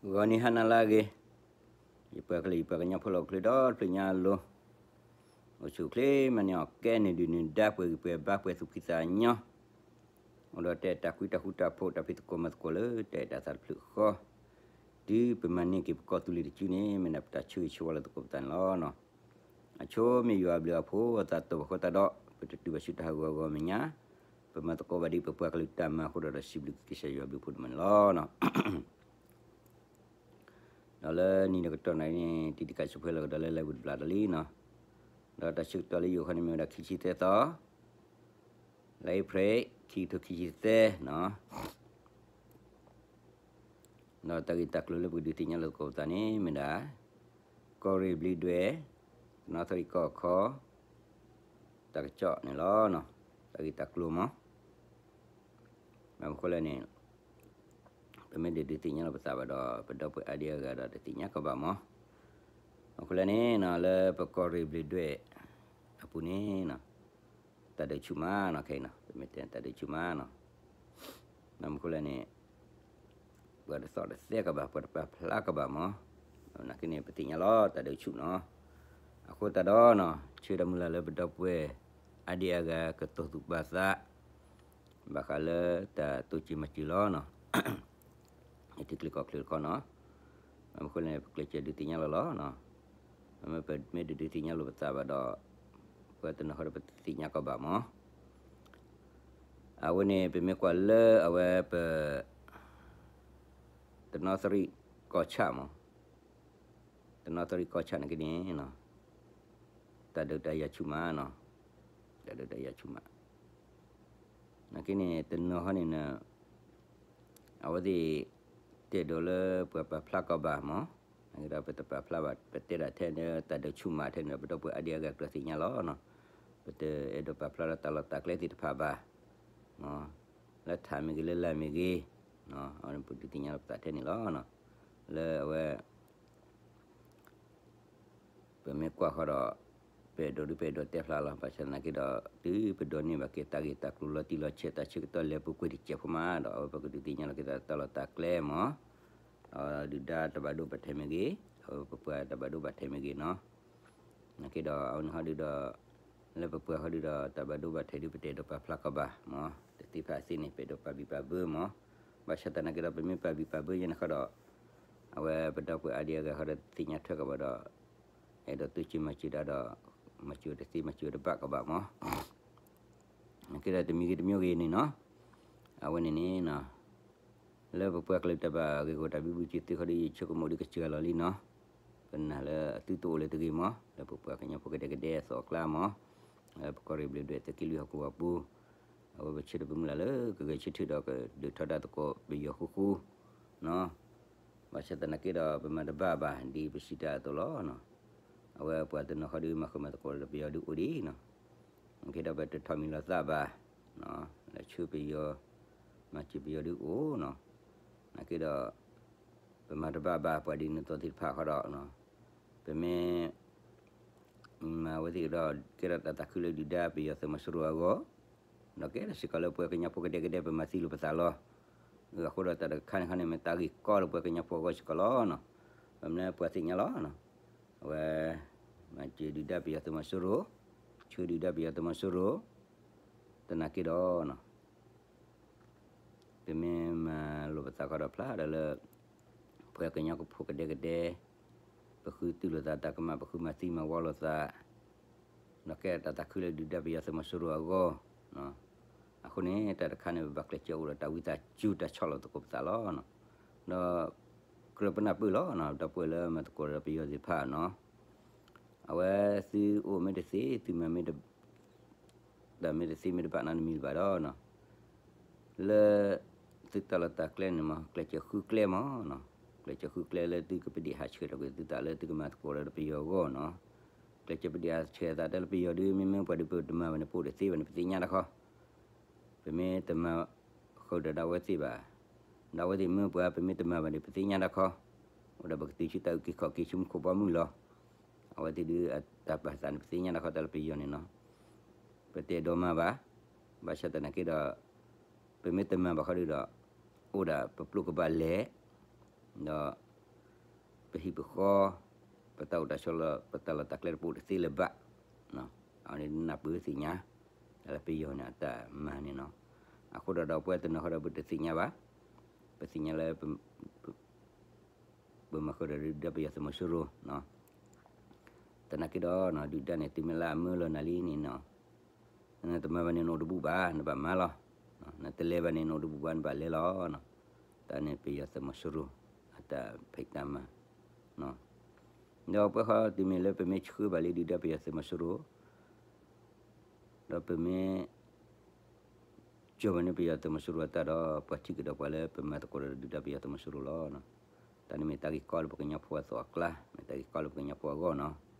ဂီၤနံၤဟါနၤလၢအဂ့ၤ, ယပှၤကလုာ်ယပှၤကညီဖိလီၤကလုာ်ဒီတဖျၢၣ်ညါအလိၤ, အိၣ်ဆူၣ်အိၣ်ချ့မၤန့ၢ်အီၣ်ကဲ နုာ်ဒုၣ်နုာ်ဒါ ပှဲၤဂံၢ်ပှဲၤဘါ ပှဲၤသူၣ်ဖှံသးညီ, အိၣ်ဒီးတၢ်အဲၣ်တၢ်ကွံတၢ်ဃူတၢ်ဖိး တၢ်ဖံးသကိးမၤသကိးလၢတၢ်အဲၣ်တၢ်သးတဖျၢၣ်ဃီ, တုၤပမၤန့ၢ်က့ၤပကီၢ်သူလ့ၤတစုန့ၣ် မ့ၢ်ဒၣ်ပတၢ်ဆၢဂ့ၤဆၢဝါလၢသကိးပသးန့ၣ်လီၤ. အဆိမ့ၢ်ယွၤအဘျုးအဖှိၣ်အသးတီၢ်ဘၣ်ဃိသတးဒီး ပတတုၤဘၣ်ဆူတၢ်ဟးဂူာ်ဟးဂီၤအမဲာ်ညါ, ပမၤသကိးဘၣ်ဒ်ပပှၤကလုာ်တၢ်မၤအဃိဒီး ဒီးစံးဘျုးက့ၤကစၢ်ယွၤအဘျုးအဖှိၣ်ဒိၣ်မးန့ၣ်လီၤ. ဒီးလၢနံၤဒီးကတီၢ်နၤအံၤန့ၣ် တံၤတကးဆူၣ်ဖဲလီၤကဒီးလၢလါပူၤတဘျီတလံနီၤ, ဒီးတၢ်ဆၢကတီၢ်လၢယိၤခီန့ၣ်မ့ၢ်ဝဲဒၣ်ခံဆံသၢသီ, လါအ့ဖြ့ၣ် ခံကထိခံဆံသၢနီၤ. ဒီးတၢ်ဂ့ၢ်တၢ်ကျိၤလၢပကဒုးသ့ၣ်ညါလိာ်သကိးပသးန့ၣ်မ့ၢ်ဒၣ် ကီၢ်ရ့ၣ်ဘျ့းဒွဲၣ် တနီသရံၣ်ကီၢ်ခီ တၢ်ကစီၣ်န့ၣ်လီၤ. တၢ်ဂ့ၢ်တၢ်ကျိၤမး, ဘၣ်မနုၤဃိလဲၣ်န့ၣ် ပမ့ၢ်ဒုးဒုးသ့ၣ်ညါလိာ်ပသးဘၣ်ဒီး ပဒီပုၢ်ဝဲၢ်အါဒံအါဂၤဒီးတသ့ၣ်ညါကီးဘၣ်မး. ဘၣ်မနုၤဃိလဲၣ်န့ၣ် လၢပကီၢ်ရ့ၣ်ဘျ့းဒွဲၣ်အပူၤန့ၣ် တၢ်ဒုးဆူၣ်မးနီၤ, ခဲအံၤနီၤ ပမ့ၢ်တဲတၢ်ဒုးဆူၣ်မးနီၤ. ဘၣ်မနုၤဃိလဲၣ်န့ၣ် ပှၤတသီၣ်တသဲကဘၣ် ပှၤတပာ်ဖျါကဘၣ်မး, နာ်က့န့ၣ် ပသ့ၣ်ညါလီၤ တၢ်ဒုးဆူၣ်နီၤ. အဃိသတးဒီးနီၤ ဆၢတၢ်မုၢ်လၢ်လၢပဒီပုၢ်ဝဲၢ်အါဒံအါဂၤ ကတိၤသူၣ်ပာ်သး ဘၣ်ဃးလၢတၢ်တိစၢၤမၤစၢၤလီၤနီၤ. ယထံချၢကီၢ်ချၢတခီနီၤ, ဘၣ်မနုၤဃိလဲၣ်န့ၣ် ပကျဲးစၢးဒုးသ့ၣ်ညါလီၤလီၤ. မ့ၢ်ပမ့ၢ်ဒုးဒုးသ့ၣ်ညါလိာ်ပသးဘၣ်ဒီး ပှၤတနီၤဃီဒီးပတသ့ၣ်ညါကီးဘၣ်မး. အဝဲန့ၣ် ပမ့ၢ်ကွၢ်လၢအဝဲပ တနီသရံၣ်ကီၢ်ဆၣ်မး, တနီသရံၣ်ကီၢ်ဆၣ်နာ်က့န့ၣ် တၢ်ဒုးတၢ်ယၤဆူၣ်မးနီၤ, တၢ်ဒုးတၢ်ယၤဆူၣ်မး. နာ်က့န့ၣ် တနီၤဃီန့ၣ် အဝဲသ့ၣ် တအဲၣ်ဒိးလၢပှၤပာ်ဖျါကီးဘၣ်မး, နာ်က့ဒီးပတပာ်ဖျါဘၣ် ပတဲဒၣ်ထဲန့ၣ် တၢ်ဒုးဆူၣ်မးထဲန့ၣ်ဒီး ပဒီပုၢ်ဝဲၢ်အါဒံအါဂၤကြၢးသ့ၣ်ညါလီၤနီၤ. ပတအဲၣ်ဒိးပာ်ဖျါဒီးတၢ်လီၢ်တၢ်ကျဲသ့ၣ်တဖၣ်ဘၣ် လၢထးမ့ၢ်ဂ့ၤ လၢလာ်မ့ၢ်ဂ့ၤ, အဝဲန့ၣ်ပဒုးသ့ၣ်ညါလီၤပသးထဲန့ၣ်လီၤ. လၢအဝဲ ပမ့ၢ်ကွၢ်ဃီဒီး ပအဲၣ်ဒိးဒုးပအဲၣ်ဒိးတဲဖျါလီၤ. ဘၣ်ဆၣ်သနာ်က့ဒီး တုၤပဒိးန့ၢ်ဘၣ်က့ၤတၢ်ဂ့ၢ်တၢ်ကျိၤလီၤတံၢ်လီၤဆဲး တၢ်ဆၢကတီၢ်လဲၤပူၤကွံာ်တစဲးဖိမးဒီး အဝဲပကဒုးသ့ၣ်ညါလီၤက့ၤသးတၢ်လီၢ်တၢ်ကျဲမး, ဒီးဒုၣ်ဒါတၢ်ဘၣ်ဒိဘၣ်ထံးမ့ၢ်ဂ့ၤ, အဝဲပပှၤတၢ်ဘၣ်ဒိဘၣ်ထံးမ့ၢ်ဂ့ၤနီၤ. နာ်က့ဒီး အဝဲန့ၣ်ဃီဒုးဒီး လၢပပှၤဃီဒုးဒီး တၢ်ဘၣ်ဒိဘၣ်ထံးဒုး ပတအဲၣ်ဒိးပာ်ဖျါကီးဘၣ်မး, တသ့ဖးသ့န့ၣ် ပအဲၣ်ဒိးပာ်ဘံၣ်ပာ်ဘၢမး. ဘၣ်ဆၣ်သနာ်က့ဒီး ပမ့ၢ်ပာ်ဘံၣ်ပာ်ဘၢယဲန့ၣ်ဃီဒီး အဝဲပဒီပုၢ်ဝဲၢ်အါဒံအါဂၤဃီဒီး တသ့ၣ်ညါထွဲကီးဘၣ်ဒီး အဲၣ်ဒိးတိစၢၤမၤစၢၤဒၣ်ဒီး မၤစၢၤတသ့မၤစၢၤတဘၣ်ကီးဘၣ်မး. နာ်က့ဒီးတမံၤဂ့ၤတမံၤဂ့ၤန့ၣ်နီၤ, အဝဲန့ၣ်န့ၣ် လၢပပှၤကလုာ်တၢ်ဘၣ်ဂ့ၢ်ဂီၢ်တၢ်ဘံဘူဆံးသုဃီဒီး ယဆိကမိၣ်ဒ်ကစၢ်လီၤလံနီၤ. ပနာ်လၢအသုတအိၣ်လၢတဂ့ၤမး လၢပပှၤကညီဖိကဒဲကဒဲအသိးအကျါမး, လၢပကီၢ်ရ့ၣ်ဘျ့းဒွဲၣ်သုးက့လွံၢ်ဟီၣ်ကဝီၤပူၤ, အဝဲပဆၢတၢ်မုၢ်လၢ်လၢကဂဲၤဆၢထၢၣ်ဒီးကဒုးထီဒါသကိးပယီၤဃူဃူနီၤ. ဘၣ်ဆၣ်သနာ်က့ဒီး ပမၤတဘၣ်ဘၣ်ဒ်ပစံးတၢ်အသိးလီၤ. အဝဲပှၤတနီၤဃီဒုးမၤဃုာ်မၤသကိးဒီးပယီၤဒုးအိၣ်ဒံးနီၤ. နာ်က့ဒီးပတထီၣ်မံၤလီၤသးဘၣ်, လဲၤဆှၢပယီၤ မၤစၢၤပယီၤဒုးအိၣ်နီၤ. နာ်က့ဒီး ပမၤတဘၣ်ဘၣ်ပှၤဒ်န့ၣ်အသိးသ့ၣ်တဖၣ်ဃီဒီး ပမ့ၢ် မၤဝဲသ့ၣ်ဒီး ကဲထီၣ်တၢ်သးခုလၢဒုၣ်ဒါပယီၤသုးမီၤစိရိၤအဂီၢ်, ဒီးကဲထီၣ်စ့ၢ်ကီးလၢပှၤကညီဖိကဒဲကဒဲ ပမၤသံလိာ်ပသးလီၤ. အဃိဒီးတၢ်တခါန့ၣ်ခီန့ၣ် မ့ၢ်တၢ်ဂ့ၢ်ကီလၢပှၤကညီဖိအဂီၢ်စ့ၢ်ကီးလီၤ. ပမ့ၢ်ပှၤသ့ၣ်ညါလီၤ. အဝဲ မၤစၢၤဒုၣ်ဒါပယီၤသုးမီၤစိရိၤ, ဆှၢဒုၣ်ဒါပယီၤသုးမီၤစိရိၤ, သနာ်က့ဒီး ပမ့ၢ်မၤလိာ်ပသးခီဒီးဖျါဒီးလၢ ပှၤကညီဖိကဒဲကဒဲ ပဃုတူၢ်လိာ်သးတၢ်ကမၣ် ပဃုမၤသံမၤဝီလိာ်သး, ဒီးကဲတၢ်သးခုလၢဒုၣ်ဒါပယီၤသုးမီၤစိရိၤအဂီၢ်, အဃိန့ၣ် တၢ်တခါန့ၣ် ပဘၣ်ကျဲးစၢးအိၣ်ဒီးတၢ်ဝံသးစူၤတၢ်ဆီၣ်လီၤသကိးပသးလီၤ. ဒီး ကြၢးပနၢ်ပၢၢ်လီၤ ဒီပုၢ်ဝဲၢ်လၢမၤသကိးဒီးပယီၤသ့ၣ်တဖၣ်နီၤ, အဝဲသုအိၣ်မ့ၢ်တသ့ သုမၤမ့ၢ်တ တၢ်မ့ၢ်တသ့မ့ၢ်တဘၣ်နီတမံၤလၢၤဘၣ်ဒီး လၢ သုတၢ်လီၢ်တၢ်ကျဲန့ၣ်မး ကျဲးစၢးဃုကျဲမး, ကျဲးစၢးဃုကျဲလၢသုကပဒံးဟးဆှဲးထီၣ်က့ၤသုသးလၢသုကမၤသကိးဒီးပယီၤအဂီၢ်နီၤ. ကျဲးစၢးပဒံးဟးဆှဲးသးတၢ်လၢပယီၤဒုး မ့မ့ၢ်ပှၤဒုးပတမၤဘၣ်န့ၣ် ပအိၣ်တသ့ဘၣ်န့ၣ် ပသ့ၣ်ညါတခီ, ပမ့ၢ်တမၤဃုာ်ဒီးဒၣ်ဝဲသ့ၣ်ဘၣ်, ဒၣ်ဝဲသ့ၣ်မ့ၢ်ပှၤ ပမ့ၢ်တမၤဘၣ်န့ၣ် ပသ့ၣ်ညါတခီ, အိၣ်ဒီးပကတုၤဆူတၢ်အုၣ်က့ၤခီၣ်က့ၤဆူမူခိၣ်ဘီမုၢ်လီၤ. အဝဲသ့ၣ်ဒုးအတၢ်ပာ်သးန့ၣ် ပသ့ၣ်ညါတခီတၢ်လၢပယီၤန့ၣ်နီၤ, ပတအဲၣ်ဒိးမၤဘၣ်, ဘၣ်ဆၣ်သနာ်က့ဒီး ပမ့ၢ်တမၤဘၣ်ဃီဒုးဒီး အိၣ်ဒၣ်ပပျိၢ်ကဘၣ်လဲၤ, ဒီး ပဟံၣ်ပဃီ, ပတၢ်အိၣ်တၢ်ဆိးလီၤ ပတၢ်လီၢ်တၢ်ကျဲတပိၣ်တသ့လၢၤဘၣ်. အဝဲန့ၣ်နၢ်ပၢၢ်သ့ၣ်ညါ, တၢ်လၢပယီၤန့ၣ်အတၢ်မၤန့ၣ်နီၤ. အဃိဒီးဒီးပဝဲတနီၤဃီဒီးပတသ့ၣ်ညါဘၣ်, ပသ့ၣ်ညါလၢ ပမၤဃုာ်ဒီးဒုၣ်ဒါပယီၤသုးမီၤစိရိၤနီၤ. သနာ်က့ဒီးနီၤ ဒုၣ်ဒါန့ၣ် တုၤမ့ၢ်လၢအမၢလီၤနၤလံန့ၣ်နီၤ, နတမၤဘၣ်န့ၣ်နအိၣ်တဘူၣ်ဘၣ် နဘၣ်မၤလီၤ, နတလဲၤဘၣ်န့ၣ်နအိၣ်တဘူၣ်ဘၣ် နဘၣ်လဲၤလီၤနီၤ. တၢ်န့ၣ်ပယီၤသုးမီၤစိရိၤ အတၢ်ဖံးတၢ်မၤ ဒီးပဝဲဃီတုၤမ့ၢ်လၢပမ့ၢ်ဆှၢဘၣ်လံဒုၣ်ဒါပယီၤသုးမီၤစိရိၤ ဒီးပမ့ၢ် ကၠီၢ်ဘၣ်န့ၣ်ပယီၤသုးမီၤစိရိၤအတၢ်ဒီး ပှၤထံၣ်ကဒီးပှၤလၢပမၤသကိးဒီးဒုၣ်ဒါပယီၤသုးမီၤစိရိၤလီၤ. တၢ်န့ၣ်မ့ၢ်တၢ်ဂ့ၢ်ကီလၢပကညီဖိအသိးအကျါ, မ့ၢ်တၢ်ဂ့ၢ်ကီလၢပကညီဖိအဂီၢ်နီၤ.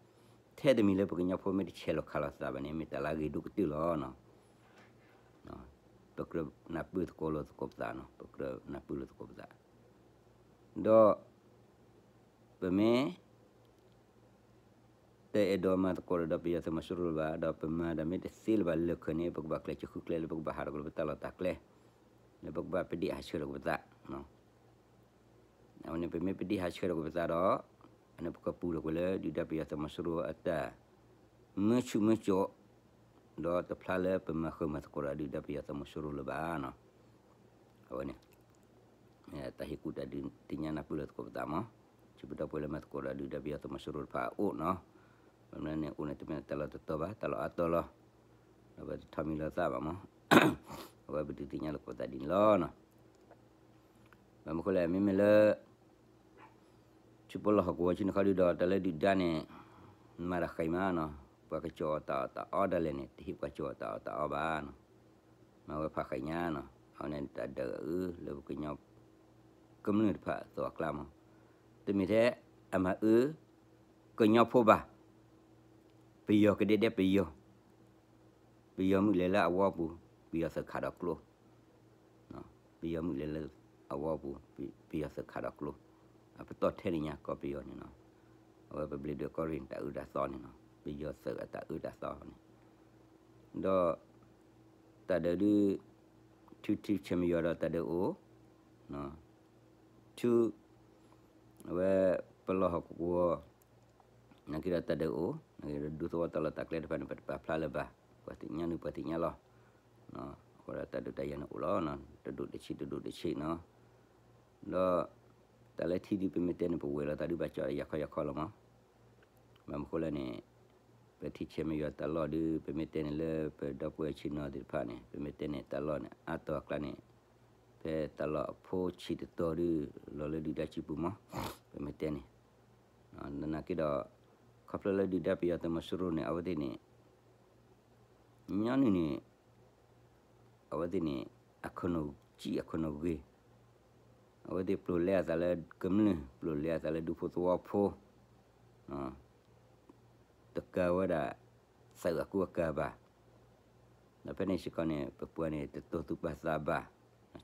ထဲတမံၤလၢပကညီဖိမ့ၢ်တဆဲးလီၤခးလီၤသးဘၣ်န့ၣ် မ့ၢ်တၢ်လၢအဂ့ၤဒိၣ်ကတၢၢ်လီၤနီၤ. ပကြၢးနၢ်ပၢၢ်သကိးလိာ်သကိးပသးနီၤ, ပကြၢးနၢ်ပၢၢ်လိာ်သကိးပသး ဒီး ပမ့ၢ် တအဲၣ်ဒိးမၤသကိးဒီးပယီၤသုးမီၤစိရိၤလၢၤဘၣ်, ဒီးပမၤဒီးမ့ၢ်တသ့လၢၤဘၣ်လၢာ်ခၢၣ်န့ၣ် ပကဘၣ်ကျဲးစၢးဃုကျဲလၢပကဘၣ်ဟးထီၣ်က့ၤလၢပတၢ်လီၢ်တၢ်ကျဲ, လၢပကဘၣ်ပဒ့ၣ်ဟးဆှဲးထီၣ်က့ၤပသး အဝဲန့ၣ်ပမ့ၢ်ပဒ့ၣ်ဟးဆှဲးထီၣ်က့ၤပသးဒီး အန့ၣ်ပကပူၤထီၣ်ကွံာ်လၢဒုၣ်ဒါပယီၤသုးမီၤစိရိၤအတၢ် မုာ်ဆူၣ်မုာ်ကၠိး ဒီးတဖျါလၢပမၤဃုာ်မၤသကိးဒီးဒုၣ်ဒါပယီၤသုးမီၤစိရိၤလၢၤဘၣ်နီၤ. အဝဲန့ၣ် တၢ်ဟ့ၣ်ကူၣ်တၢ်ဒုးသ့ၣ်ညါနၢ်ပၢၢ်လိာ်သကိးပသးမး, ဆူပဒီပုၢ်ဝဲၢ်လၢမၤသကိးဒီးဒုၣ်ဒါပယီၤသုးမီၤစိရိၤတဖၣ်အအိၣ်နီၤ, ဘၣ်မနုၤန့ၣ် အိၣ်န့ၣ်တမ့ၢ်တၢ်လီၢ်တတီၤဘၣ်, တၢ်လီၢ်အါတီၤလီၤ, ဒီးပတထီၣ်မံၤလီၤသးဘၣ်မး, အဝဲပဒုးသ့ၣ်ညါလိာ်သကိးပသးဒ်န့ၣ်လီၤနီၤ. ဘၣ်မနုၤဃိလဲၣ် မ့မ့ၢ်လၢ ဆူပလီၢ်ဟီၣ်ကဝီၤဆူန့ၣ်ခီဒုဒီး တၢ်လၢဒုၣ်ဒါန့ၣ် မၤတၢ်ဃံမးနီၤ, ပှၤကစီၤအီၤတၢ်အီၣ်တၢ်အီဒၣ်လဲာ်န့ၣ် တဟ့ၣ်ပှၤကစီၤအီၤတၢ်အီၣ်တၢ်အီဘၣ်နီၤ, မၤဝဲဖးဃံညါနီၤ, အဝဲန့ၣ်တၢ်ဒၢးအၢလၢပကညီ ကမျၢၢ်တဖၣ်အသိးအကျါမး, တမ့ၢ်ထဲအမၤအၢ ကညီဖိဘၣ်, ပယီၤကဒဲဒဲပယီၤ ပယီၤမုၣ်လဲၤလၢအဝီပူၤ, ပယီၤသုးခးဒီးကျိ, ပယီၤမုၣ်လဲၤလၢအဝီပူၤ, ပယီၤသုးခးဒီးကျိ, အပတီၢ်ထဲန့ၣ်ညါကီၢ်ပယီၤန့ၣ်နီၤ, အဝဲပဘျ့ဒွဲၣ်ကီၢ်ရ့ၣ်န့ၣ် တၢ်အၢတၢ်သီန့ၣ်နီၤ, ပယီၤသုးအတၢ်အၢတၢ်သီန့ၣ်, ဒီး တၢ်ဒၢးဒုး ထူထူဆဲးမယီၤဒီးတၢ်ဒၢးအိၣ် ထူ အဝဲပလီၢ်ဟီၣ်ကဝီၤ နာ်က့ဒီးတၢ်ဒၢးအိၣ်, နာ်က့ဒီးဒူသဝီတၢ်လီၢ်တၢ်ကျဲတဖၣ်န့ၣ် ပတပာ်ဖျါလၢၤဘၣ်, ပှၤသ့ၣ်ညါနုာ်ပှၤသ့ၣ်ညါလီၤ. အဃိဒီးတၢ်ဒုးတၢ်ယၤန့ၣ်အိၣ်လီၤ, တဒိၣ်တဆံးတဒိၣ်တဆံးနီၤ, ဒီး တၢ်လၢထံဒုးပမ့ၢ်တဲန့ၣ် ပဝဲၢ်လီၤတၢ်ဒုးဘၣ်ကၠီယၤခီယၤခီလီၤမး, ဘၣ်မနုၤဃိလဲၣ်န့ၣ် ပထံဆဲးမယီၤတၢ်လီၢ်ဒုး ပမ့ၢ်တဲန့ၣ်လၢပဒီပုၢ်ဝဲၢ်ဆ့ၣ်နီၤသ့ၣ်တဖၣ်န့ၣ် ပမ့ၢ်တဲန့ၣ်တၢ်လီၢ်န့ၣ် အါတီၤအကျါန့ၣ် ဖဲတၢ်လီၢ်အဖိဆံးတတီၤဒုး လီၤလၢဒုၣ်ဒါစုပူၤမး, ပမ့ၢ်တဲန့ၣ် နာ်က့ဒီး ခီဖျိလၢဒုၣ်ဒါပယီၤသုးမီၤစိရိၤန့ၣ် အဝဲသ့ၣ်န့ၣ် ညီနုၢ်န့ၣ် အဝဲသ့ၣ်န့ၣ် အခိၣ်နူာ်စံၣ်အခိၣ်နူာ်ဂ့ၤ, အဝဲသ့ၣ်ပျိာ်လဲအသးလၢကမျၢၢ် ပျိာ်လဲအသးလၢဒူဖိသဝီဖိ တကးဝဲဒၣ် သုးအကူအကၤဘၣ်. ဒီးဖဲန့ၣ်စ့ၢ်ကီးန့ၣ် ပပှၤန့ၣ် တတိာ်သူၣ်ပာ်သးဘၣ်,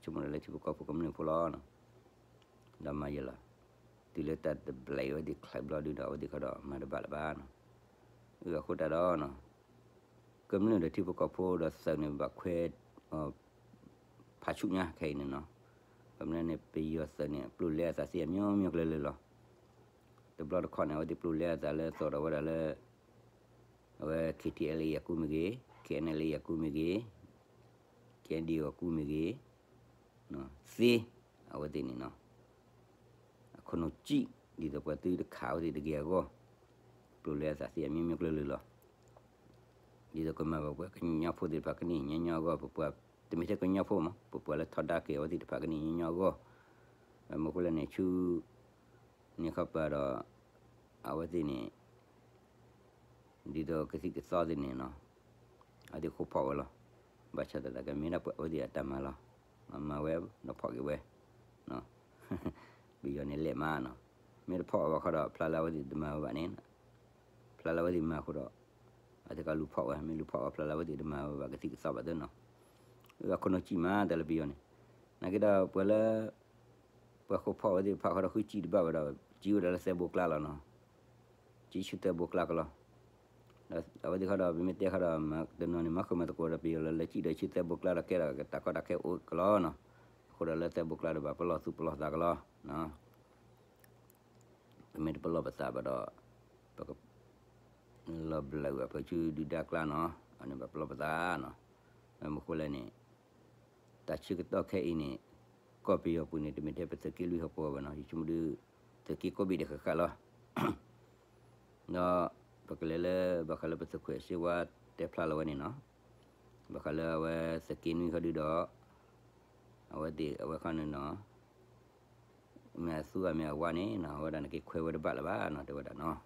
ဆိကမိၣ်ဒၣ်လၢထံဖိကီၢ်ဖိကမျၢၢ်ဖိလီၤ. ဒီးမၤယဲၢ်လီၤ. တုၤလၢတၢ်တဘျဲးအဝဲသ့ၣ်ချဲးဘျီဒုဒီး အဝဲသ့ၣ်ခီဒီးမၤတဘၣ်လၢၤဘၣ်နီၤ. အဃိတၢ်ဒီး ကမျၢၢ်ဒီးထံဖိကီၢ်ဖိဒီးသုးန့ၣ် ဘၣ်ခွဲး ဖးဆူၣ်ညါခဲအံၤန့ၣ်နီၤ. ကမျၢၢ်န့ၣ် ပယီၤသုးန့ၣ် ပျိာ်လဲအသးသ့အမျိုးမျိုးကလုာ်လၢ်လီၤ. တဘျီတခီၣ်န့ၣ် အဝဲသ့ၣ်ပျိာ်လဲအသးလၢသိးဒီးဝဲဒၣ်လၢ အဝဲ KTLA အကူမ့ၢ်ဂ့ၤ, KNLA အကူမ့ၢ်ဂ့ၤ, KNDO အကူမ့ၢ်ဂ့ၤ, သ့ အဝဲသ့ၣ်န့ၣ်နီၤ အခိၣ်နူာ်စံၣ် ဒ်သိးပှၤသုတခးအဝဲသ့ၣ်တဂ့ၤအဂီၢ်, ပျိာ်လဲအသးသ့အမျိုးမျိုးကလုာ်လၢ်လီၤ. ဒ်သိးကမၤဘၣ်ပှၤကညီဖိသ့ၣ်တဖၣ်ကနံၣ်ညီညီအဂီၢ်, ပပှၤတမ့ၢ်ထဲကညီဖိမး, ပပှၤလၢထီဒါက့ၤအဝဲသ့ၣ်တဖၣ်ကနံၣ်ညီညီအဂီၢ်, ဘၣ်မနုၤဃိလဲၣ်န့ၣ် ဆူ န့ၣ်ခီပၤဒီး အဝဲသ့ၣ်န့ၣ် ဒ်သိးကသံၣ်ကသီသ့ၣ်န့ၣ်နီၤ, အဝဲသ့ၣ်ဃိဖီၣ်ဝဲလီၤ. ဘၣ်ဆၣ်သနာ်က့ မ့ၢ်ဒၣ်ပှၤအဝဲသ့ၣ်အတၢ်မၤလီၤ. မၤဝဲဒီးဖီၣ်က့ၤဝဲ, ပယီၤန့ၣ်လဲၤမးနီၤ, မ့ၢ်တဖီၣ်ဝဲဘၣ်ဃီဒီး ဖျါလၢအဝဲသ့ၣ်တမၤဝဲဘၣ်န့ၣ်, ဖျါလၢအဝဲသ့ၣ်မၤအဃိဒီး အဝဲသ့ၣ်ကလူၤဖီၣ်ဝဲ, မ့ၢ်လူၤဖီၣ်ဝဲ ဖျါလၢအဝဲသ့ၣ်တမၤဝဲဘၣ် ကသံၣ်ကသီဘၣ်သ့နီၤ. အခိၣ်နူာ်စံၣ်မးတၢ်လၢပယီၤန့ၣ်, နာ်က့ဒီးပှၤလၢ ပှၤဃိဖီၣ်ဝဲသ့ၣ်တဖၣ်ဃီဒီး ဃုစံၣ်တဘၣ်ဝဲဒီး စံၣ်ဝဲဒၣ်လၢသဲဘိကျါလီၤနီၤ. စံၣ်ဆူသဲဘိကျါကလီၤ. ဒီးအဝဲသ့ၣ်ဃီဒီး ပမ့ၢ်တဲဃီဒီး တနီၤန့ၣ် မၤဃုာ်မၤသကိးဒီးပယီၤလီၤ လၢစံၣ်ဒီးဆူသဲဘိကျါဒီးကဲဒီးတၢ်ကီတၢ်ခဲအိၣ်ကလီနီၤ. အဃိဒီးလၢသဲဘိကျါဒီးဘၣ်ပလီၢ်သူၣ်ပလီၢ်သးကလီနီၤ. ပမ့ၢ်တပလီၢ်ပသးဘၣ်ဒီး ပက လီၤဘျးဝဲပစုဒုၣ်ဒါကျါနီၤ, အန့ၣ်ဘၣ်ပလီၢ်ပသးနီၤ. မ့ၢ်မနုၤဃိလဲၣ်န့ၣ် တၢ်ဆၢကတီၢ်ခဲအံၤန့ၣ် ကီၢ်ပယီၤပူၤန့ၣ် တမ့ၢ်ထဲပသုးက့လွံၢ်ဟီၣ်ကဝီၤဘၣ်နီၤ, ယဆိကမိၣ်ဒုး သုးက့ကိးဘ့ၣ်ဒဲးဃၣ်ဃၣ်လီၤ. ဒီးပကလဲၤလၢ ဘၣ်ဃးလၢပသုးခွဲးစ့ဝါတဲဖျါလီၤဝဲန့ၣ်နီၤ, ဘၣ်ဃးလၢအဝဲသုးက့နွံခီဒုဒီး အဝဲသ့ၣ်အဝဲခီန့ၣ်နီၤ မ့ၢ်အသူအမ့ၢ်အဝါန့ၣ်နီၤ အဝဲဒၣ်န့ၣ်က့ၤခွဲးဝဲတဘၣ်လၢၤဘၣ်နီၤ တဲဝဲဒၣ်နီၤ.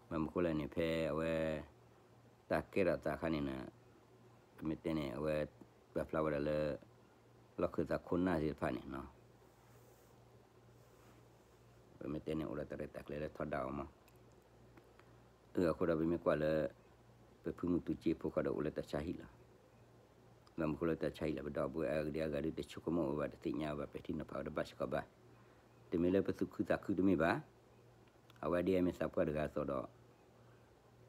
မ့ၢ်မနုၤဃိလဲၣ်န့ၣ် ဖဲအဝဲ တၢ်ကဲထီၣ်သးခါန့ၣ်နီၤ ပမ့ၢ်တဲန့ၣ် အဝဲပာ်ဖျါဝဲဒၣ်လၢ လီၢ်ခၢၣ်သးခိၣ်နၢ်သ့ၣ်တဖၣ်န့ၣ်နီၤ ပမ့ၢ်တဲန့ၣ် အိၣ်ဒီးတၢ်ရဲၣ်တၢ်ကျဲၤလၢထီဒါအီၤမး. အဃိဒီးပမ့ၢ်ကွၢ်လၢ ပဖုမုၢ်တူစ့ဖိဃီဒီးအိၣ်လၢတၢ်ဆါဟံၣ်လီၤ. မ့ၢ်မနုၤဃိလၢတၢ်ဆါဟံၣ်လီၤ ပဒီပုၢ်ဝဲၢ်အါဂၤဒ်အဂၤဒုး တဆိကမိၣ်ဝဲဘၣ် တသ့ၣ်ညါဝဲဘၣ် ပဲာ်ထံနီၤဖးဝဲတဘၣ်စ့ၢ်ကီးဘၣ်. တမ့ၢ်လၢပသူၣ်ခုသးခုတမ့ၢ်ဘၣ်. အဝဲဒ်အမ့ၢ်သးပှၢ်တဂၤအသိးဒီး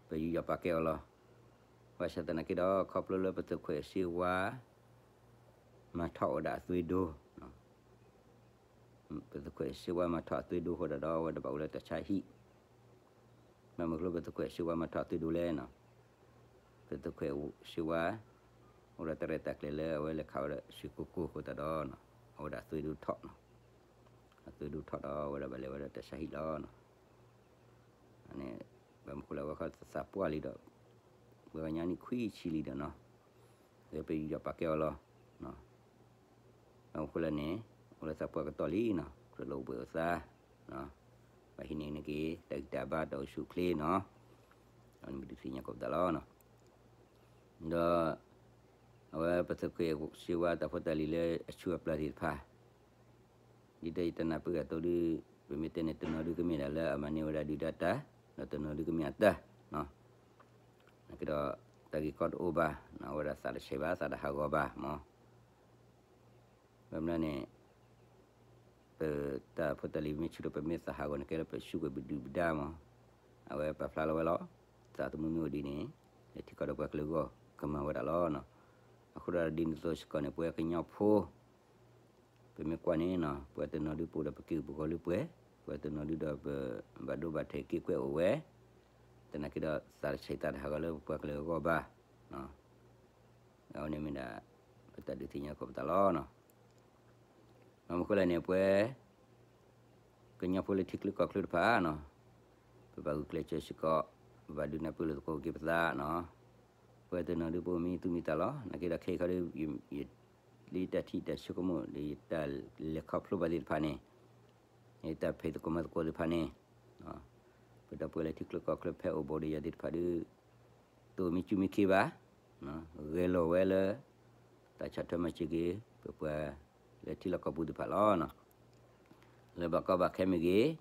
ပယူးယီၣ်ပာ်ကဲအီၤလီၤ. ဘၣ်ဆၣ်သနာ်က့ဒီး ခီဖျိလၢပသုးခွဲးစ့ဝါ မၤထီၣ်ဝဲဒၣ်အသွ့ဒိ ပသုးခွဲးစ့ဝါမၤထီၣ်အသွ့ဒိအဃိဒီး အဝဲဒၣ်ဘၣ်အိၣ်လၢတၢ်ဆါဟံၣ်. မ့ၢ်မနုၤဃိလၢပသုးခွဲးစ့ဝါမၤထီၣ်အသွ့ဒိလဲၣ်နီၤ, ပသုးခွဲးစ့ဝါ အိၣ်ဒီးတၢ်ရဲၣ်တၢ်ကျဲၤလၢအဝဲလဲၤခးဝဲဒၣ်စ့ကိၢ်ကိၢ်အဃိသတးဒီး အဝဲဒၣ်အသွ့ဒိထီၣ်နီၤ, အသွ့ဒိထီၣ်ဒီး အဝဲဒၣ်ဘၣ်လဲၤဝဲဒၣ်တၢ်ဆါဟံၣ်လီၤ. န့ၣ် ဘၣ်မနုၤဃိလၢအဝဲခီသးပှၢ်လံဒီး ပှၤကညီနံၣ်ခွံဆံလံဒီးနီၤ, အဝဲပယူးယီၣ်ပာ်ကဲအီၤလီၤ. ဘၣ်မနုၤဃိလဲၣ်န့ၣ် အိၣ်လၢသးပှၢ်ကတီၢ်လံနီၤ, ကြၢးလၢအိၣ်ဘှံးအိၣ်သါ, ဘၣ်ဟံးန့ၢ်န့ၢ်က့ၤ တၢ်ဂံၢ်တၢ်ဘါတၢ်အိၣ်ဆူၣ်အိၣ်ချ့နီၤ, အဝဲန့ၣ်ပဒုးသ့ၣ်ညါကိးပသးလီၤ. ဒီး အဝဲပသုးခွဲးစ့ဝါတၢ်ဖိတၢ်လံၤလၢအဆူၣ်အပျၢ်သ့ၣ်တဖၣ် ဒ်သိးယတနၢ်ပၢၢ်အသိးဒုး ပမ့ၢ်တဲန့ၣ်တနီၤဒုးကမ့ၢ်ဒၣ်လၢအမၤန့ၢ်ဝဲဒၣ်ဒုၣ်ဒါတၢ်, ဒီးတနီၤဒုးကမ့ၢ်အတၢ်, နာ်က့ဒီး တၢ်ဂ့ၢ်ကီတအိၣ်ဘၣ်, အဝဲဒၣ်သးတဆံးဘၣ် သးတဟးဂီၤဘၣ်မး. ဘၣ်မနုၤန့ၣ် ပတၢ်ဖိတၢ်လံၤမ့ၢ်ဆူၣ်ဒီး ပမ့ၢ်သးဟးဂီၤန့ၣ် ကဲလၢပဆူၣ်ကွံာ်ပဒုၣ်ပဒါမး, အဝဲပာ်ဖျါလီၤဝဲလီၤ. သးသမူမ့ၢ်အိၣ်ဒ်န့ၣ် လဲၤထံကီၢ်ဒီးပှၤကလုာ်အဂီၢ် ကမၤဝဲဒၣ်လီၤ. အဃိဒီးဒ်န့ၣ်အသိးစ့ၢ်ကီးန့ၣ် ပဝဲကညီဖိ ပမ့ၢ်ကွၢ်န့ၣ်နီၤ ပှၤတနီၤဒုးပအိၣ်ဒီးပက့ၢ်ပဂီၤလၢပှဲၤ, ပှၤတနီၤဒုးဒီးပဘၣ်ဒိဘၣ်ထံးက့ၤကွဲးအိၣ်ဝဲ, သနာ်က့ဒီးသးတဆံးသးတဟးဂီၤလၢပပှၤကလုာ်အဂီၢ်ဘၣ်. အဝဲန့ၣ်မ့ၢ်ဒၣ် ပတၢ်ဒုးသ့ၣ်ညါကိးပသးလီၤ. မ့ၢ်မနုၤဃိလဲၣ်န့ၣ် ပဝဲ ကညီဖိလၢထံချၢကီၢ်ချၢတဖၣ်နီၤ, ပဘၣ်ဂုာ်ကျဲးစၢးစ့ၢ်ကီး, ပဘၣ်ဒုးနၢ်ပၢၢ်လိာ်သကိးက့ၤပသးနီၤ. ပဝဲတနီၤဒုးပအိၣ်မံသူၣ်မံသးလီၤ. နာ်က့ဒီးခဲအံၤခီဒီး ယ လၢယတၢ်ထံၣ်တၢ်ဆိကမိၣ် လၢယတၢ်လဲၤခီဖျိဘၣ်သ့ၣ်တဖၣ်န့ၣ်, ယတၢ်ဖံးသကိးမၤသကိးသ့ၣ်တဖၣ်န့ၣ်, ပဒီပုၢ်ဝဲၢ်လၢထံချၢကီၢ်ချၢဖဲအိၣ်ဘူးဒီးယၤသ့ၣ်တဖၣ်ဒီး တအိၣ်မံစူၢ်မံခ့ဘၣ်, ဂဲၤလိာ်ဝဲလၢ တၢ်ဆီၣ်ထွဲမၤစၢၤက့ၤ ပပှၤလၢထံလီၢ်ကီၢ်ပူၤသ့ၣ်တဖၣ်လီၤ. လၢဘၣ်ကီဘၣ်ခဲမ့ၢ်ဂ့ၤ,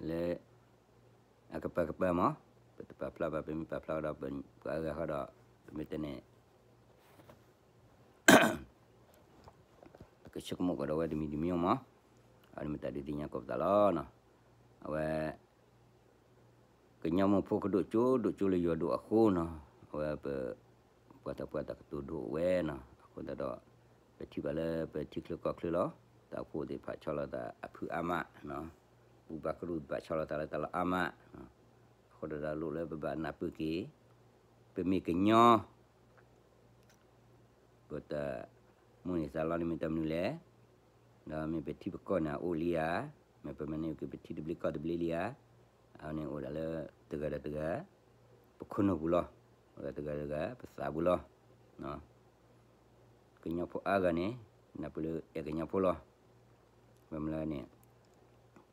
လၢ အကပၤကပၤမး, ပတပာ်ဖျါဘၣ် ပမ့ၢ်ပာ်ဖျါဒီး ပှၤအါဂၤဃီဒီး ပမ့ၢ်တဲန့ၣ် ပကဆိကမိၣ်ကဒီးဝဲတမံၤတမံၤမး, အဝဲန့ၣ်မ့ၢ်တၢ်ဒုးသ့ၣ်ညါကိးပသးလီၤ. အဝဲ ကညီမိၢ်ဖိကဒိၣ်ကၠိဒိၣ်ကၠိလၢယွၤဒိၣ်အဃိနီၤ, အဝဲပ ပှၤသးပှၢ်တၢ်ကတိၤဒိၣ်အိၣ်ဝဲနီၤ, အဃိသတးဒီး ပထံၣ်ဘၣ်လၢပထံချၢကီၢ်ချၢလီၤ, တၢ်အိၣ်ဖှိၣ်သ့ၣ်တဖၣ်ဆီလီၤသးအဖုအါမး, ဘူၣ်ဘၣ်ကရူၢ်သ့ၣ်တဖၣ်ဆီလီၤသးလၢတၢ်လီၢ်အါမး, အဃိသတးဒီးလိၣ်လၢပဘၣ်နၢ်ပၢၢ်က့ၤ ပမ့ၢ်ကညီ ပတၢ်မိၣ်န့ၢ်သးလီန့ၣ်မ့ၢ်တၢ်မနုၤလဲၣ်, ဒီးမ့ၢ်ပထံပကီၢ်န့ၣ်အအိၣ်လံဧါ, မ့ၢ်ပမၤန့ၢ်က့ၤပထံတဘျ့ကီၢ်တဘျ့လံဧါ, အဝဲန့ၣ်အိၣ်ဒၣ်လၢတဂၤဒီးတဂၤ ပခိၣ်နူာ်ပူၤလီၤ, အိၣ်ဒၣ်တဂၤဒီးတဂၤ ပသးပူၤလီၤ. ကညီဖိအါဂၤန့ၣ် နၢ်ပၢၢ်လၢအဲၣ်ကညီဖိလီၤ. ဘၣ်မနုၤလဲၣ်န့ၣ်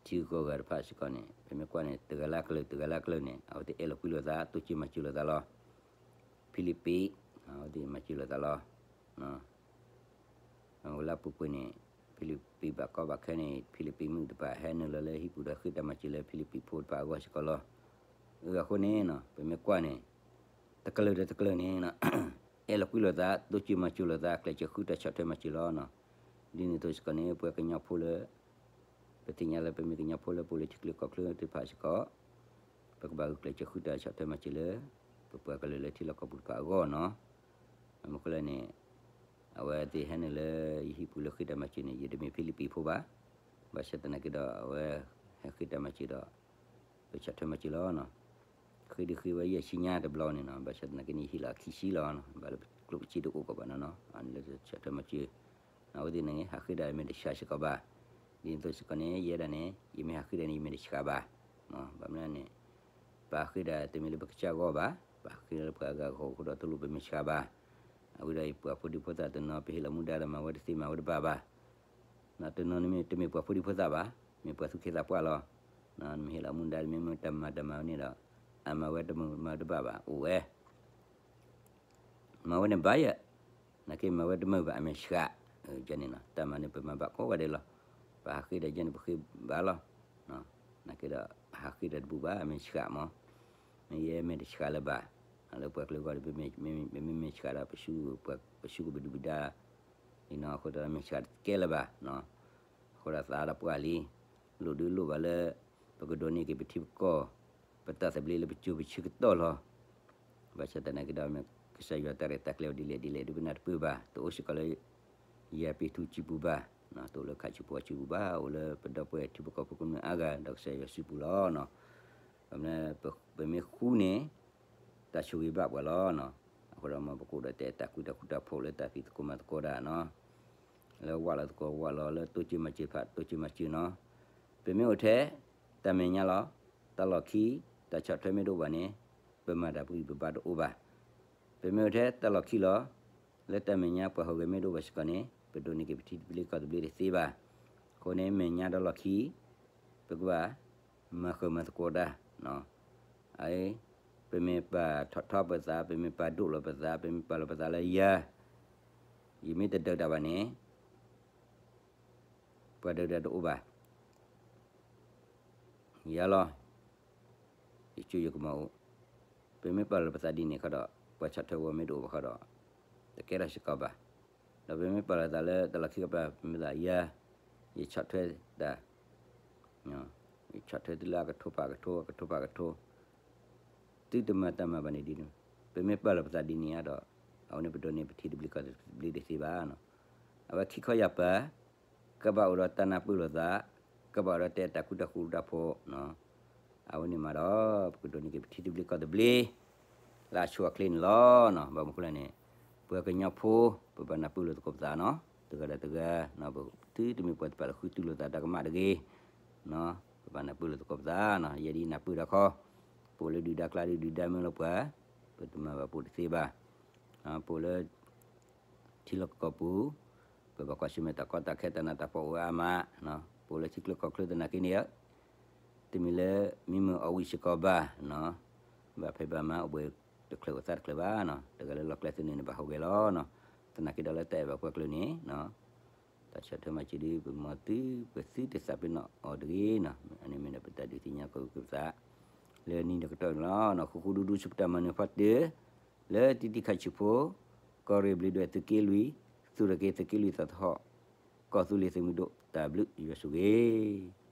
ထံဂုၤကီၢ်ဂၤတဖၣ်စ့ၢ်ကီးန့ၣ် ပမ့ၢ်ကွၢ်န့ၣ် တဂၤလၢကလုာ် တဂၤလၢကလုာ်န့ၣ် အဝဲသ့ၣ်အဲၣ်လိာ်ကွံလိာ်သး တိစၢၤမၤစၢၤလိာ်သးလီၤ. ဖံလံးပံး အဝဲသ့ၣ်မၤစၢၤလိာ်သးလီၤ. ဝဲလၢပူၤကွံာ်န့ၣ် ဖံလံးပံးဘၣ်ကီဘၣ်ခဲန့ၣ် ဖံလံးပံးမုၣ်တဖၣ် ဟဲနုာ်လီၤလၢဟံၣ်ပူၤဒီးဃ့တၢ်မၤစၢၤလၢဖံလံးပံးဖိတဖၣ်အဂီၢ်စ့ၢ်ကီးလီၤ. အဃိန့ၣ် ပမ့ၢ်ကွၢ်န့ၣ် တကလုာ်ဒီးတကလုာ်န့ၣ် အဲၣ်လိာ်ကွံလိာ်သး တိစၢၤမၤစၢၤလိာ်သး ကျဲးစၢးဃုတၢ်ဆီၣ်ထွဲမၤစၢၤလီၤ. ဒ်န့ၣ်အသိးစ့ၢ်ကီးန့ၣ် ပဝဲကညီဖိလၢ ပသ့ၣ်ညါလၢပမ့ၢ်ကညီဖိလၢပအိၣ်လၢထံချၢကီၢ်ချၢသ့ၣ်တဖၣ်စ့ၢ်ကီး ပကဘၣ်ဂုာ်ကျဲးစၢးဃုတၢ်ဆီၣ်ထွဲမၤစၢၤလၢ ပပှၤကလုာ်လၢထံလီၢ်ကီၢ်ပူၤတဖၣ်အဂီၢ်နီၤ. မ့ၢ်မနုၤဃိလဲၣ်န့ၣ် အဝဲသ့ၣ်ဟဲနုာ်လၢယဟံၣ်ပူၤလၢဃ့တၢ်မၤစၢၤန့ၣ် ယတမ့ၢ်ဖံလံးပံးဖိဘၣ်. ဘၣ်ဆၣ်သနာ်က့ဒီး အဝဲဟဲဃ့တၢ်မၤစၢၤဒီး ပဆီၣ်ထွဲမၤစၢၤလီၤနီၤ. ဃ့ဒုးဃ့ဝဲယဲၢ်ဆံညါတဘျီန့ၣ်နီၤ, ဘၣ်ဆၣ်သနာ်က့န့ၣ် ဟ့ၣ်လီၤအခံဆံလီၤနီၤ, ဘၣ်လၢကျိၣ်စ့တအိၣ်ကီးဘၣ်နီၤနီၤ, အန့ၣ်လၢဆီၣ်ထွဲမၤစၢၤ. အဝဲသ့ၣ်န့ၣ် ဟးဃ့ဒၣ်မ့ၢ်တဆှးစ့ၢ်ကီးဘၣ်. ဒ်န့ၣ်အသိးစ့ၢ်ကီးန့ၣ် ယဲဒၣ်န့ၣ် ယမ့ၢ်ဟးဃ့ဒၣ်န့ၣ် ယမ့ၢ်တဆှးဘၣ်. ဘၣ်မနုၤန့ၣ် ပဟးဃ့ဒၣ်တမ့ၢ်လၢပကစၢ်ဂီၢ်ဘၣ်, ပဟးဃ့လၢပှၤအဂၤအဂီၢ်အဃိဒီးတလိၣ်ပမ့ၢ်ဆှးဘၣ်. အဝဲဒီးပှၤဖိဒံဖိသၣ်တနီၤ ပဟ့ၣ်လီၤမူဒါဒီးမၤဝဲတသ့မၤဝဲတဘၣ်ဘၣ်. တနီၤန့ၣ်မ့ၢ်တမ့ၢ်ပှၤဖိဒံဖိသၣ်ဘၣ်, မ့ၢ်ပှၤသူၣ်က့သးပှၢ်လီၤ. နမ့ၢ်ဟ့ၣ်လီၤမူဒါ မ့ၢ်မ့ၢ်တၢ်မၤတၢ်မၤဝဲန့ၣ်ဒီး အမၤဝဲတမုာ်မၤဝဲတဘၣ်ဘၣ် အိၣ်ဝဲ မၤဝဲန့ၣ်ဘၣ်ယဲၢ်, နာ်က့မၤဝဲတမုာ်ဘၣ် အမ့ၢ်ဆှး. ကန့ၣ်နီၤ တၢ်မၤန့ၣ် ပမၤဘၣ်ကိးဂၤဒဲးလီၤ. ပဟးဃ့ဒီးယဲန့ၣ် ပဃ့ဘၣ်လီၤ. နာ်က့ဒီး ဟးဃ့ဒီးတဘူးဘၣ် အမ့ၢ်ဆှးမး, မ့ၢ်ယဲမ့ၢ်တဆှးလၢၤဘၣ်. လၢပှၤကလုာ်အဂီၢ်ဒီး ပမ့ၢ်မ့ၢ်ဆှးဒီး ပဆူကပဒုၣ်ပဒါ အဃိဒီးမ့ၢ်ဆှးတကဲလၢၤဘၣ်. အဃိဒီးသးဒီးပှၢ်လံ လိၣ်ဒုးလိၣ်ဘၣ်လၢ ပကဒိးန့ၢ်က့ၤပထံပကီၢ် ပတၢ်သဘျ့လၢပစိၤပဆၢကတီၢ်လီၤ. ဘၣ်ဆၣ်သနာ်က့ဒီး မ့ၢ်ကစၢ်ယွၤတၢ်ရဲၣ်တၢ်ကျဲၤအိၣ်ဒ်လဲၣ်ဒ်လဲၣ်ဒီး ပနၢ်တပၢၢ်ဘၣ်, တအိၣ်စ့ၢ်ကီးလၢ ယၤပ့ၤထူစုပူၤဘၣ်, တအိၣ်လၢခးစုပူၤအစုပူၤဘၣ်, အိၣ်လၢပဒီပုၢ်ဝဲၢ်ထံဖိကီၢ်ဖိကမျၢၢ်အါဂၤ ဒီးကစၢ်ယွၤစုပူၤလီၤ. ပမ့ၢ်ဃူန့ၣ် တၢ်ဆိၣ်ဂ့ၤဘၣ်ပှၤလီၤ. အဃိဒီးမ်ပကအိၣ်ဒီးတၢ်အဲၣ်တၢ်ကွံတၢ်ဃူတၢ်ဖိးလၢတၢ်ဖံးသကိးမၤသကိးတၢ်နီၤ, လၢဝးလီၤသကိးဝးလီၤ လၢတိစၢၤမၤစၢၤတဖၣ်တိစၢၤမၤစၢၤနီၤ. ပမ့ၢ်အိၣ်ထဲ တၢ်မဲာ်ညါလီၤ, တၢ်လီၢ်ခံ တၢ်ဆီၣ်ထွဲမ့ၢ်တအိၣ်ဘၣ်န့ၣ် ပမၤတၢ်ပဂံၢ်ပဘါတအိၣ်ဘၣ်. ပမ့ၢ်အိၣ်ထဲတၢ်လီၢ်ခံလီၤ, လၢတၢ်မဲာ်ညါပှၤဟူးဂဲၤမ့ၢ်တအိၣ်ဘၣ်စ့ၢ်ကီးန့ၣ် ပဒိးန့ၢ်က့ၤပထံသဘျ့ကီၢ်သဘျ့တသ့ဘၣ်. အဃိန့ၣ် မဲာ်ညါဒီးလီၢ်ခံ ပကဘၣ် မၤဃၢၤမၤသကိးတၢ်, အ ပမ့ၢ်ပာ်ထီၣ်ထီပသး ပမ့ၢ်ပာ်ဒိၣ်လီၤပသး ပမ့ၢ်ပာ်လီၤပသးလၢယၤ, ယမ့ၢ်တဒုးတၢ်ဘၣ်န့ၣ် ပှၤဒုးတၢ်တအိၣ်ဘၣ်. ယၤလီၤ, ယကၠိယကမီၤအိၣ်, ပမ့ၢ်ပာ်လီၤပသးဒ်န့ၣ်ခီဒီး ပှၤဆီၣ်ထွဲဝဲမ့ၢ်တအိၣ်ဘၣ်ခီဒီး တကဲထီၣ်စ့ၢ်ကီးဘၣ်. ဒီးပမ့ၢ်ပာ်လီၤသးလၢတၢ်လီၢ်ခံကပၤ ပမ့ၢ်သးယၤ, ယဆီၣ်ထွဲတၢ် ယဆီၣ်ထွဲသုလၢအကထိဖးကထိ အကထိဖးကထိ, သုတမၤတၢ်မၤဘၣ်န့ၣ်ဒ်န့ၣ်, ပမ့ၢ်ပာ်လီၤပသးဒ်န့ၣ်ဒီး အဝဲန့ၣ်ပဒိးန့ၢ်ပထံသဘျ့ကီၢ်သဘျ့တသ့ဘၣ်နီၤ. အဝဲခံခီယၢ်ပၤ ကဘၣ်အိၣ်ဒီးတၢ်နၢ်ပၢၢ်လိာ်သး, ကဘၣ်အိၣ်ဒီးတၢ်အဲၣ်တၢ်ကွံတၢ်ဃူတၢ်ဖိးနီၤ. အဝဲန့ၣ်မးဒီး ပကဒိးန့ၢ်က့ၤပထံသဘျ့ကီၢ်သဘျ့ လၢအဆိအချ့န့ၣ်လီၤနီၤ. ဘၣ်မနုၤဃိလဲၣ်န့ၣ် ပှၤကညီဖိ ပဘၣ်နၢ်ပၢၢ်လိာ်သကိးပသးနီၤ, တဂၤဒီးတဂၤနီၤ, ပသုတမ့ၢ်ပှၤတပာ်လီၤဃုတူၢ်လိာ်သးတၢ်ကမၣ်တဂ့ၤနီၤ, ပဘၣ်နၢ်ပၢၢ်လိာ်သကိးပသးနီၤ. ယဲဒ်နၢ်ပၢၢ်ဒီးခီ, ပအိၣ်လၢဒုၣ်ဒါကျါဒုၣ်ဒါမ့ၢ်လီၤပှၤ, ပတမၤဘၣ်ပအိၣ်တသ့ဘၣ်. ပအိၣ်လၢ ထံလီၢ်ကီၢ်ပူၤ, ပဘၣ်ကွၢ်ဆၢၣ်မဲာ်တၢ်ကီတၢ်ခဲတၢ်နးတၢ်ဖှီၣ်အိၣ်အါမး, ပအိၣ်လၢထံချၢကီၢ်ချၢသနာ်က့န့ၣ်, တမ့ၢ်လၢမံမုာ်အီၣ်ဝံၣ်စ့ၢ်ကီးဘၣ်, ဘၣ်ဖံးဘၣ်မၤအိၣ်ဘှံးတချုးအိၣ်သးတချုးဘၣ်, တဂၤလၢလီၢ်ကျဲသနၢၣ်န့ၣ်ဘၣ်ဟူးဂဲၤလီၤ, သနာ်က့ဒီးလၢတၢ်အဲၣ်ဘၣ်ပှၤကလုာ်န့ၣ် တၢ်ဆီၣ်ထွဲမၤစၢၤဒ်ပမၤသု ပသုတသးပ့ၤနီၣ်အီၤတဂ့ၤနီၤ. အန့ၣ်မ့ၢ်ဒၣ်ပတၢ်ဒုးသ့ၣ်ညါကိးဂၤဒဲး လၢနံၤဒီးကတီၢ်န့ၣ်လီၤ. ဃူဃူဒူဒူဆူပတၢ်မၤနၢၤဖီတၢၢ် လၢတံၤတံၤခးဆံးဖိ, ကီၢ်ရ့ၣ်ဘျုးဒွဲၣ်သုးက့လွံၢ်, သူၣ်ထီၣ်က့ၤသုးက့လွံၢ်သီသဟီၣ်, ကီၢ်သူလ့ၤသုးမုၢ်ဒိၣ် တၢ်ဘျုးယွၤဆိၣ်ဂ့ၤ